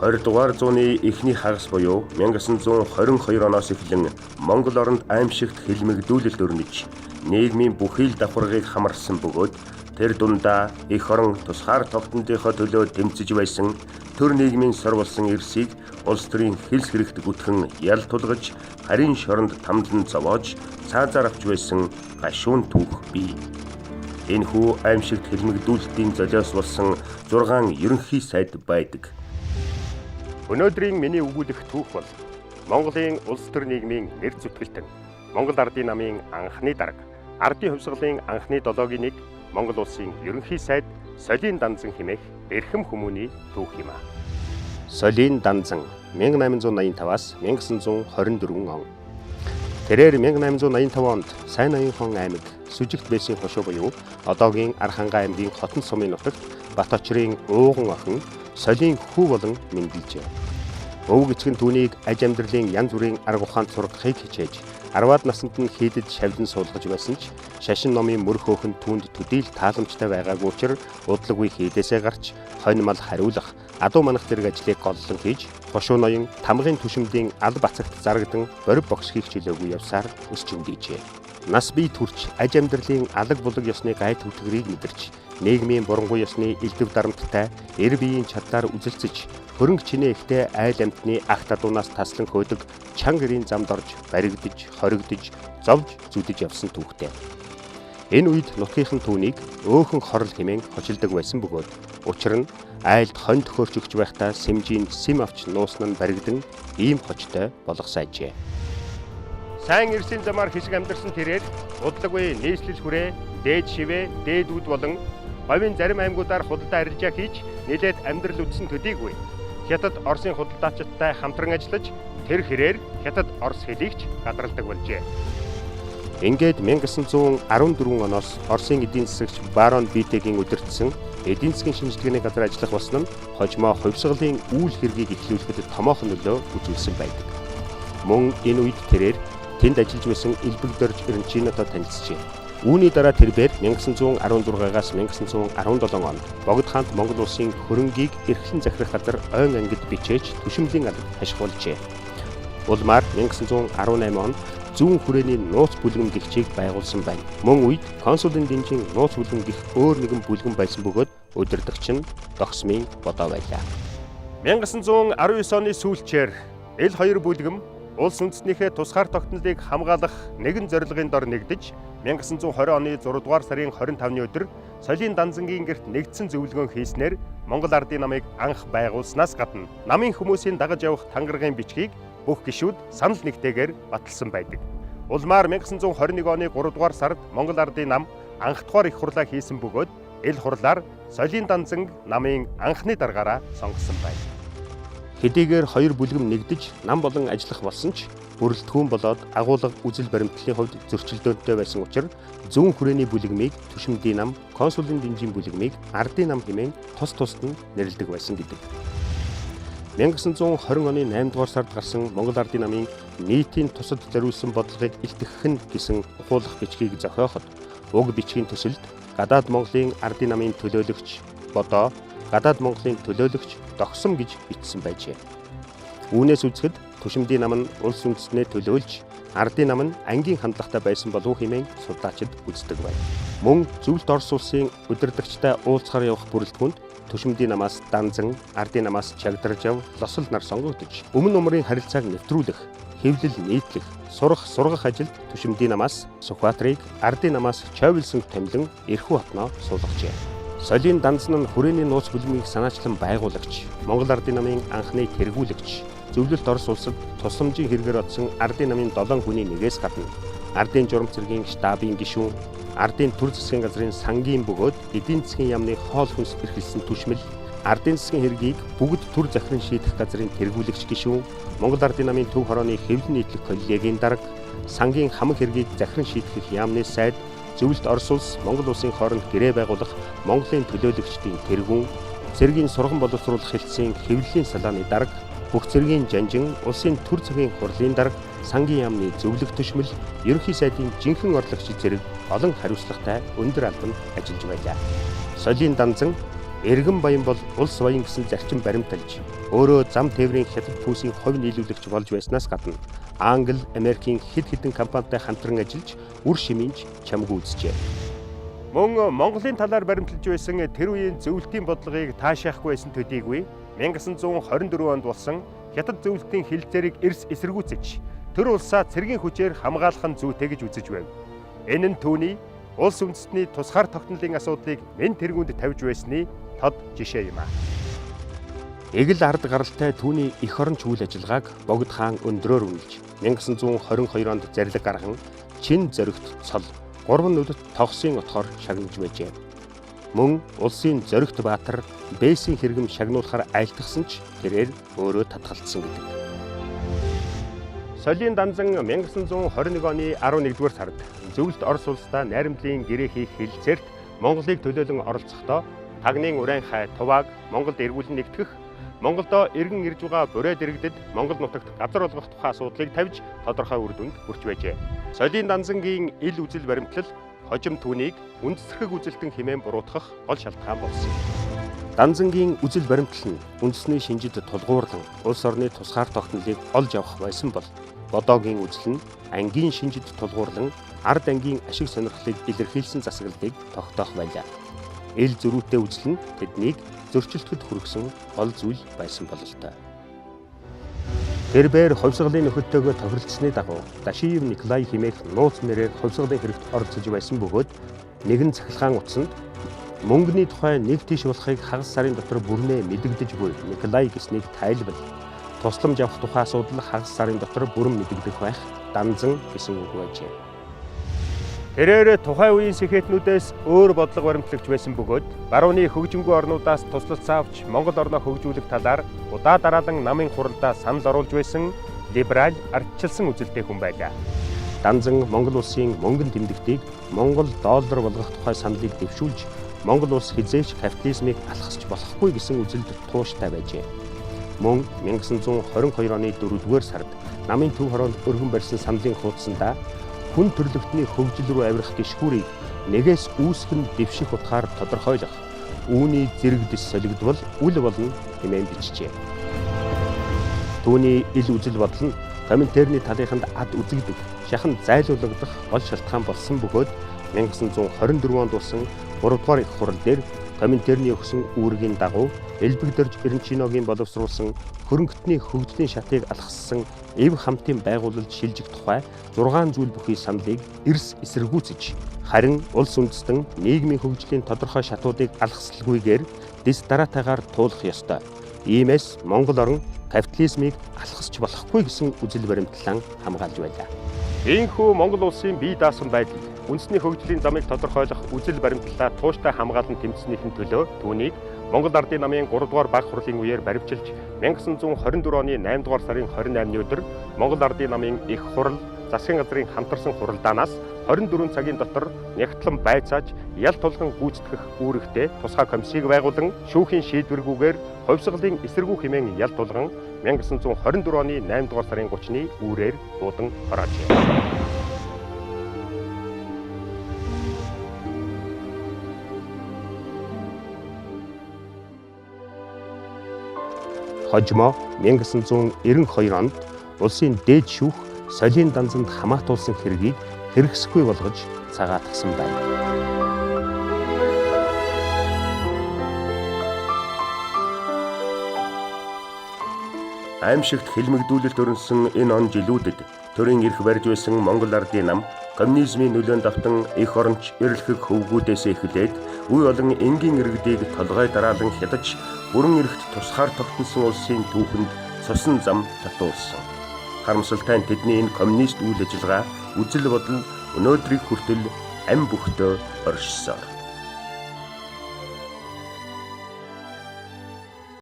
20 дугаар зууны эхний хагас буюу 1922 оноос эхлэн Монгол оронд аимшигт хилмигдүүлэлт өрнөж, нийгмийн бүхий л давхаргыг хамарсан бөгөөд тэр дундаа эх орон тусгаар тогтнолынхоо төлөө тэмцэж байсан төр нийгмийн сорволсон эрсийг улс төрийн хилс хэрэгт гүтгэн ял тулгаж, харийн шоронд тамлан зовоож, цаазаар авч байсан гашуун түүх бий. Энэхүү аимшигт хилмигдүүлэлтийн золиос болсон 6 ерөнхий сайд байдаг. Өнөөдрийн миний өгүүлэх түүх бол Монголын улс төр нийгмийн нэр зүтгэлтэн, Монгол Ардын намын анхны дарга, Ардын хувьсгалын анхны долоогийн нэг, Монгол улсын ерөнхий сайд Солийн Данзан хэмээх эрхэм хүмүүний түүх юм а. Солийн Данзан 1885-аас 1924 он. Тэрээр 1885 онд Сайн Ноёнхон аймаг Сүжигт байсан хошуу буюу одоогийн Архангай аймгийн Хотон сумын нутагт Бат очрын ууган охин Солийн хүү болон мэндэлжээ. Өвөг эцэг нь түүнийг аж амьдралын янз бүрийн арга ухаанд сургахыг хичээж, 10-аад наснд нь хийдэд шавлан суулгаж байсан ч шашин номын мөр хөөхөн түүнд төдийл тааламжтай байгаагүй учир удалгүй хийдээсээ гарч хонь мал хариулах, адуу манах зэрэг ажлыг голлон хийж, хошуу ноён тамгын түшимдийн ал бацагт зарагдан борив богс хийх чөлөөгүй явсаар өсч өндөйжээ. Нас бие төрч аж амьдралын алаг булаг ёсны гай түтгэрийг мэдэрч, нийгмийн бурангуй ёсны элдэв дарамттай эр биеийн чадлаар үзэлцэж, хөрөнгө чинээ ихтэй айл амьтны агт адуунаас таслан хөөдөг чанга эрийн замд орж баригдаж, хоригдож, зовж зүдэж явсан түүхтэй. Энэ үед нутгийнхан түүнийг өөхөн хорл хэмээн хочилдог байсан бөгөөд учир нь айлд хонь төхөөрч өгч байхдаа сэмжийн сим авч нуусан нь баригдан ийм хочтой болгосон ажээ. Сайн эрсийн замаар хэсэг амьдарсан тэрээр удалгүй нийслэл хүрээ, дээд шивээ, дээд үд болон говийн зарим аймагуудаар худалдаа арилжаа хийж нэлээд амьдрал үдсэн төдийгүй Хятад Оросын худалдаачидтай хамтран ажиллаж тэр хэрээр Хятад Орос хэлийг ч гадралдаг болжээ. Ингээд 1914 оноос Оросын эдийн засагч Барон Битегийн удирдсан эдийн засгийн шинжилгээний газар ажиллах болсон нь хожмоо хувьсгалын үйл хэргийг эхлүүлэхэд томоохон нөлөө үзүүлсэн байдаг. Мөн энэ үед тэрээр тэнд ажиллаж байсан Элбэг Дорж Эренчинотой танилцжээ. Үүний дараа тэрбээр 1916-аас 1917 онд Богд хаант Монгол улсын хөрөнгийг эрхлэн захирах газар ойн ангид бичээж түшимлийн алба хашгиулжээ. Улмаар 1918 онд зүүн хүрээний нууц бүлгэм гихчийг байгуулсан байна. Мөн үед консулын дэнжин нууц бүлгэм гих өөр нэгэн бүлгэм байсан бөгөөд удирдагч нь Догсмын Бодоо байлаа. 1919 оны сүүлчээр эл хоёр бүлгэм улс үндэстнийхээ тусгаар тогтнолыг хамгаалах нэгэн зорилгын дор нэгдэж 1920 оны 6 дугаар сарын 25-ны өдөр Солийн Данзангийн гэрт нэгдсэн зөвлөгөөн хийснээр Монгол Ардын намыг анх байгуулснаас гадна намын хүмүүсийн дагаж явах тангаргийн бичгийг бүх гишүүд санал нэгтэйгээр баталсан байдаг. Улмаар 1921 оны 3 дугаар сард Монгол Ардын нам анхдугаар их хурлаа хийсэн бөгөөд эл хурлаар Солийн Данзанг намын анхны даргаараа сонгосон байна. Хэдийгээр хоёр бүлгэм нэгдэж нам болон ажиллах болсон ч бүрэлдэхүүн болоод агуулга үзэл баримтлалын хувьд зөрчилдөөнтэй байсан учраас зүүн хүрээний бүлгэмийг түшимдийн нам, консулын дэнжийн бүлгэмийг ардын нам хэмээн тус тусад нь нэрлэдэг байсан гэдэг. 1920 оны 8 дугаар сард гарсан Монгол Ардын намын нийтийн тусад зориулсан бодлогыг илтгэх нь гэсэн ухуулах бичгийг зохиоход уг бичгийн төсөлд гадаад Монголын Ардын намын төлөөлөгч Бодоо, гадаад Монголын төлөөлөгч Догсом гэж бичсэн байжээ. Үүнээс үзэхэд түшимдийн нам нь улс үндэстнээ төлөөлж, ардын нам нь ангийн хандлагатай байсан болов уу хэмээн судлаачид үздэг байна. Мөн зөвлөлт Орос улсын удирдагчтай уулзахаар явах бүрэлдэхүүнд түшимдийн намаас Данзан, ардын намаас Чагдаржав, Лосол нар сонгогдож, өмнө умрын харилцааг нэвтрүүлэх, хэвлэл нийтлэх, сурах, сургах ажилд түшимдийн намаас Сүхбаатарыг, ардын намаас Чойволсон томилон эрхүү хотноо суулгажээ. Солийн Данзан нь хүрээний нууц бүлмийг санаачлан байгуулагч, Монгол Ардын намын анхны тэргүүлэгч, зөвлөлт Орос улсад тусламжийн хэрэгээр одсон ардын намын 7 хүний нэгээс гадна ардын журам цэргийн штабын гишүүн, ардын төр засгийн газрын сангийн бөгөөд эдийн засгийн яамны хоол хүнс эрхэлсэн түшмэл, ардын засгийн хэргийг бүгд төр захиран шийдэх газрын тэргүүлэгч гишүүн, Монгол Ардын намын төв хорооны хэвлэн нийтлэх коллегийн дарга, сангийн хамаг хэргийг захиран шийтгэх яамны сайд, зөвлөлт Орос улс Монгол улсын хооронд гэрээ байгуулах Монголын төлөөлөгчдийн тэргүүн, цэргийн сурган боловсруулах хэлтсийн хэвлэлийн салааны дарга, бүх цэргийн жанжин, улсын төр цагийн хурлын дарга, сангийн яамны зөвлөх төшмөл, ерөнхий сайдын жинхэнэ орлогч зэрэг олон хариуцлагатай өндөр албанд ажиллаж байлаа. Солийн Данзан Эргэн баян бол улс баян гэсэн зарчим баримталж, өөрөө зам тээврийн хятад пүүсийн хувь нийлүүлэгч болж байснаас гадна Англи, Америкийн хэд хэдэн компанитай хамтран ажиллаж үр шимийнч чамгүй үзжээ. Мөн Монголын талаар баримталж байсан тэр үеийн зөвлөлтийн бодлогыг таашаахгүй байсан төдийгүй 1924 онд болсон хятад зөвлөлтийн хэлцээрийг эрс эсэргүүцэж төр улсаа цэргийн хүчээр хамгаалах нь зүйтэй гэж үзэж байв. Энэ нь түүний улс үндэстний тусгаар тогтнолын асуудлыг нэн тэргуунд тавьж байсны тод жишээ юм аа. Эгэл ард гаралтай түүний эх оронч үйл ажиллагааг Богд хаан өндрөөр үнэлж 1922 онд зарлиг гарган чин зоригт цол 3 нүдэт тогсын отхоор шагнаж байжээ. Мөн улсын зоригт баатар Бээсийн хэргэм шагнуулахаар айлтгасан ч тэрээр өөрөө татгалцсан гэдэг. Солийн Данзан 1921 оны 11-р сард зөвлөлт Орос улстай найрамдлын гэрээ хийх хэлэлцээрт Монголыг төлөөлөн оролцохдоо Тагнын Урянхай Тувааг Монголд эргүүлэн нэгтгэх, Монголдо эргэн ирж байгаа бурайд иргэдэд Монгол нутагт газар олгох тухай асуудлыг тавьж тодорхой үр дүнд хүрч байжээ. Солийн Данзангийн ил үзэл баримтлал хожим түүнийг үндэсрхэг үзэлтэн хэмээн буруутгах гол шалтгаан болсон юм. Данзангийн үзэл баримтлал нь үндэсний шинжид тулгуурлан улс орны тусгаар тогтнолыг олж авах байсан бол Бодоогийн үзэл нь ангийн шинжид тулгуурлан ард ангийн ашиг сонирхлыг илэрхийлсэн засаглалыг тогтоох байлаа. Ил зөрүүтэй үзэл нь тэднийг зөрчилдөд хүргэсэн гол зүйл байсан бололтой. Тэрбээр хувьсгалын нөхөлтөөгөө тохиролцсны дагуу Дашиев Николай хэмээх нууц нэрээр хувьсгалын хэрэгт оролцож байсан бөгөөд нэгэн цахилгаан утсанд мөнгөний тухай нэг тийш болохыг хагас сарын дотор бүрнээ мэдэгдэж буй Николай гэснийг тайлбал тусламж авах тухай асуудал хагас сарын дотор бүрэн мэдэгдэх байх Данзан гэсэн үг байжээ. Тэрээр тухайн үеийн сэхэтнүүдээс өөр бодлого баримтлагч байсан бөгөөд барууны хөгжингүй орнуудаас туслалцаа авч Монгол орноо хөгжүүлэх талаар удаа дараалан намын хуралдаа санал оруулж байсан либерал ардчилсан үзэлтэй хүн байлаа. Данзан Монгол улсын мөнгөн тэмдэгтийг Монгол доллар болгох тухай саналыг дэвшүүлж Монгол улс хэзээ ч капитализмыг алхасч болохгүй гэсэн үзэлд тууштай байжээ. Мөн 1922 оны 4-р сард намын төв хороонд өргөн барьсан саналын хуудсандаа хүн төрлөختний хөгжил рүү авирах гишгүүрийг нэгээс үүсгэн дэвших утгаар тодорхойлох үүний зэрэгдэс солигдвол үл болно хэмээн бичжээ. Түүний ил үзэл бодол нь Коминтерний талынханд ад үзэгдэх, шахан зайлуулагдах гол шалтгаан болсон бөгөөд 1924 онд болсон 3 дугаар их хурал дээр Коминтерний өгсөн үүргийн дагуу Элбэг Дорж Эренчиногийн боловсруулсан хөрөнгөтний хөгжлийн шатыг алхассан эв хамтын байгуулалд шилжих тухай 6 зүйл бүхий саналыг эрс эсэргүүцэж харин улс үндэстэн нийгмийн хөгжлийн тодорхой шатуудыг алхасалгүйгээр дэс дараатайгаар туулах ёстой. Иймээс Монгол орон капитализмыг алхасч болохгүй гэсэн үзэл баримтлан хамгаалж байлаа. Ийхүү Монгол улсын бие даасан байдал үндэсний хөгжлийн замыг тодорхойлох үзэл баримтлалаа тууштай хамгаалан тэмцснийхэн төлөө түүнийг Монгол Ардын намын 3 дугаар баг хурлын үеэр баривчилж 1924 оны 8 дугаар сарын 28-ны өдөр Монгол Ардын намын их хурал засгийн газрын хамтарсан хуралдаанаас 24 цагийн дотор нягтлан байцааж ял тулган гүйцэтгэх үүрэгтэй тусгай комиссийг байгуулан шүүхийн шийдвэргүйгээр хувьсгалын эсэргүү хэмээн ял тулган 1924 оны 8 дугаар сарын 30-ны үүрээр буудан хороожээ. Хожимо 1992 онд улсын дээд шүүх Солийн Данзанд хамаатуулсан хэргийг хэрэгсэхгүй болгож цагаатгсан байна. Аймшигт хилмигдүүлэлт өрнөсөн энэ он жилүүдэд төрийн эрх барьж байсан Монгол Ардын нам коммунизмын нөлөөнд автан эх оронч эрэлхэг хөвгүүдээс эхлээд үе олон энгийн иргэдийг толгой дараалан хядаж бүрэн эрхт тусгаар тогтносон улсын түүхэнд цусан зам татуулсан. Харамсалтай нь тэдний энэ коммунист үйл ажиллагаа, үзэл бодол өнөөдрийг хүртэл ам бүхтөө оршсоор.